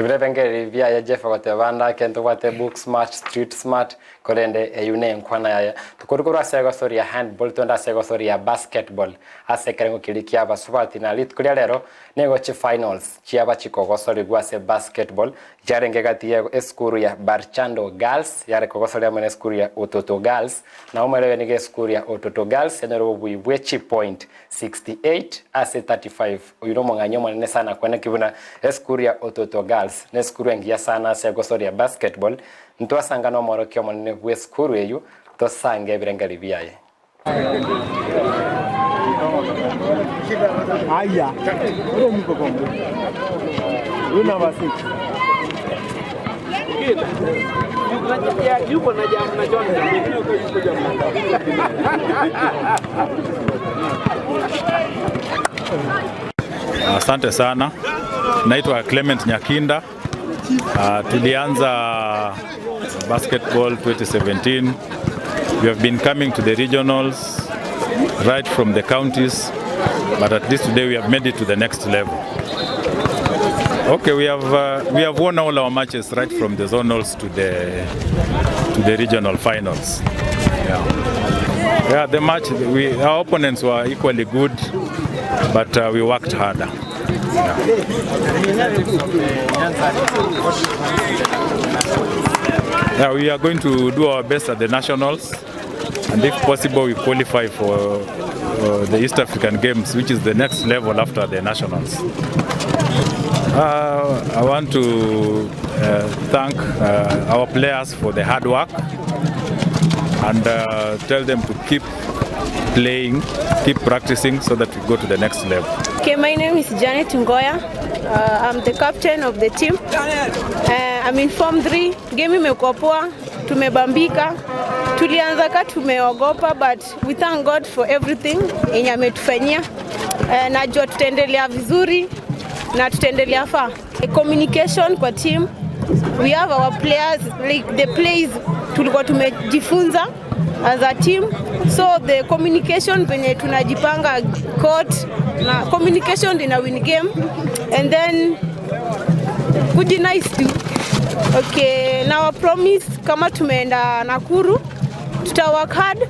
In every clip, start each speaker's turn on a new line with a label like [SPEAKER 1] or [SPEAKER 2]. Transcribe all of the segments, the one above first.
[SPEAKER 1] Ebiro ebirengererio biaye Jeff agoteba ande ake ntobwate book smart, street smart, korende eyio nenkwana yaye. Tokorwa korwa ase egosori ya handball twende ase egosori ya basketball ase ekerengo keria kia abasubati na rituko ria rero nigo chifinals chiaba chikogosorigwa ase basketball chiarenge gati ye esukuru ya Barchando Girls yare kogosoria amo nesukuru ya Ututu Girls na omwere oyo nigo esukuru ya Ututu Girls yanyora obobui bwe chipoint 68 ase 35 Oyio nomong'anyi omonene sana kweneki buna esukuru ya Ototo Girls nesukuru engiya sana ase egosoria basketball. Ntwasanga nomorokia omonene bw'esukuru eyio tosange ebirengeri biaye.
[SPEAKER 2] Asante sana. Naitwa Clement Nyakinda. Uh, tulianza basketball 2017. We have been coming to the regionals right from the counties, but at least today we have made it to the next level. Okay, we have uh, we have won all our matches right from the zonals to the to the regional finals. Yeah. Yeah, the match we our opponents were equally good, but uh, we worked harder. Yeah, we are going to do our best at the nationals, and if possible, we qualify for uh, the East African Games, which is the next level after the nationals. Uh, I want to uh, thank uh, our players for the hard work and uh, tell them to keep playing, keep practicing so that we go to the next level.
[SPEAKER 3] Okay, my name is Janet Ngoya. Uh, I'm the captain of the team. Uh, I'm in form 3. Game imekuwa poa, tumebambika. Tulianza ka tumeogopa but we thank God for everything yenye ametufanyia. Uh, najua tutaendelea vizuri na tutaendelea far. Communication kwa team. We have our players like the plays tulikuwa tumejifunza as a team so the communication venye tunajipanga court na communication ina win game and then kujinice tu okay na promise kama tumeenda Nakuru tuta work hard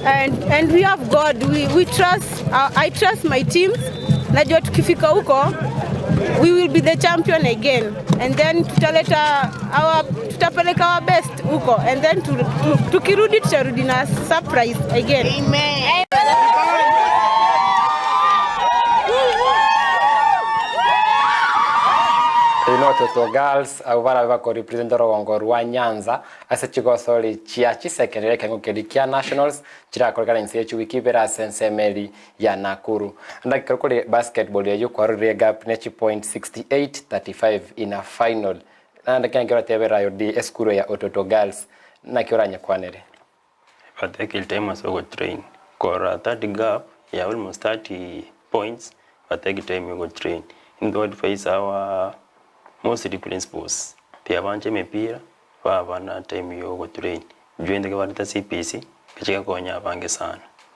[SPEAKER 3] and, and we have God we, we trust uh, I trust my teams najua tukifika huko we will be the champion again and then tutaleta our tutapeleka our best huko and then tu, tu, tukirudi tutarudi na surprise again.
[SPEAKER 4] Amen.
[SPEAKER 1] Eyio nototo Girls abwo barabe bakorepresent orogongo rwa Nyanza ase chigosori chia chisekerere ekerengo keria kia Nationals chirakorekana inse ye chiwiki ibere ase ensemo eri ya Nakuru. Ande ekero kore basketball eyio kwarorire egap ne chipoint 68 35 in a final. Naende kera ekero oratebe Rayo D esukuru ya Ototo Girls naki oranyekwanere?
[SPEAKER 5] Batake time ase ogotrain korora that gap ya almost 30 points batake time yogotrain. Into advise our mostly principals tiabancha emepira baba na time yogotrain. Intwe intwe bareta CPC echigakonya abange sana.